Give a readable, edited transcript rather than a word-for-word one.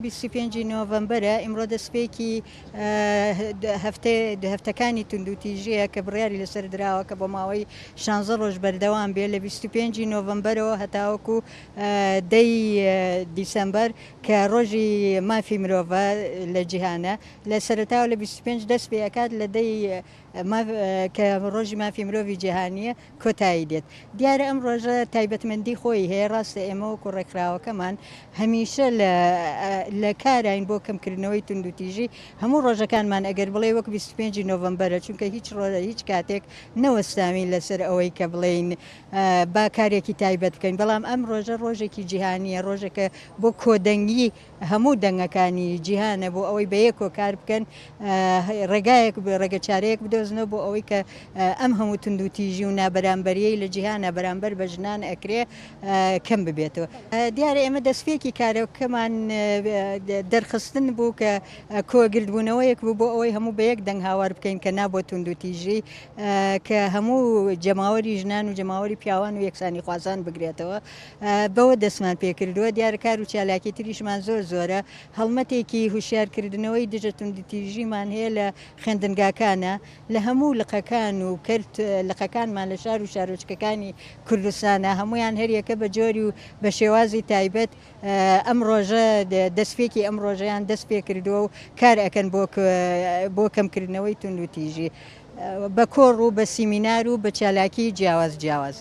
25 ی نۆڤەمبەرە، ئیمڕۆ دەستپێکی هەفتەکانی توندوتیژییە کە بڕیاری لەسەر دراوە کە بۆ ماوەی شانزە ڕۆژ بەردەوام بێت لە 25 ی نۆڤەمبەرەوە هەتاوەکو دە ی دیسەمبەر کە ڕۆژی مافی مرۆڤە لە جیهانە. لە سەرەتاوە لە 25 دەست پێ ئەکات لە دە ی کە ڕۆژی مافی مرۆڤی جیهانییە کۆتایی دێت. دیارە ئەم ڕۆژە تایبەتمەندی خۆی هەیە، ڕاستە ئێمە وەکو ڕێکخراوەکەمان هەمیشە لە لە کاراین بۆ کەمکردنەوەی توندوتیژی، هەموو ڕۆژەکانمان ئەگەر بڵێی وەک 25 ی نۆڤەمبەرە، چونکە هیچ ڕۆ هیچ کاتێک نەوەستاوین لەسەر ئەوەی کە بڵێین با کارێکی تایبەت بکەین، بەڵام ئەم ڕۆژە ڕۆژێکی جیهانییە، ڕۆژێکە بۆ کۆدەنگی هەموو دەنگەکانی جیهانە بۆ ئەوەی بەیەکەوە کار بکەن، ڕێگایەک ڕێگەچارەیەک بدۆزنەوە بۆ ئەوەی کە ئەم هەموو توندوتیژی و نابەرامبەریەی لە جیهانە بەرامبەر بە ژنان ئەکرێ کەم ببێتەوە. دیارە ئێمە دەستپێکی کارەکەمان دەرخستن بوو کە کۆگردبوونەوەیەک بوو بۆ ئەوەی هەموو بە یەک دەنگ هاوار بکەین کە نا بۆ توندوتیژی، کە هەموو جەماوەری ژنان و جەماوەری پیاوان و یەکسانیخوازان بگرێتەوە. بەوە دەستمان پێکردووە، دیارە کار و چالاکی تریشمان زۆر زۆرە، هەڵمەتێکی هوشیارکردنەوەی دژە توندوتیژیمان هەیە لە خوێندنگاکانە، لە هەموو لقەکان و کەرت لقەکانمان لە شار و شارۆچکەکانی کوردستانە، هەموویان هەریەکە بە جۆری و بە شێوازی تایبەت ئەم ڕۆژە دەستپێکی ئەم ڕۆژەیان دەست پێکردووە و کار ئەکەن بۆ بۆ کەمکردنەوەی توندوتیژی بە کۆڕ و بە سیمینار و بە چالاکی جیاواز جیاواز.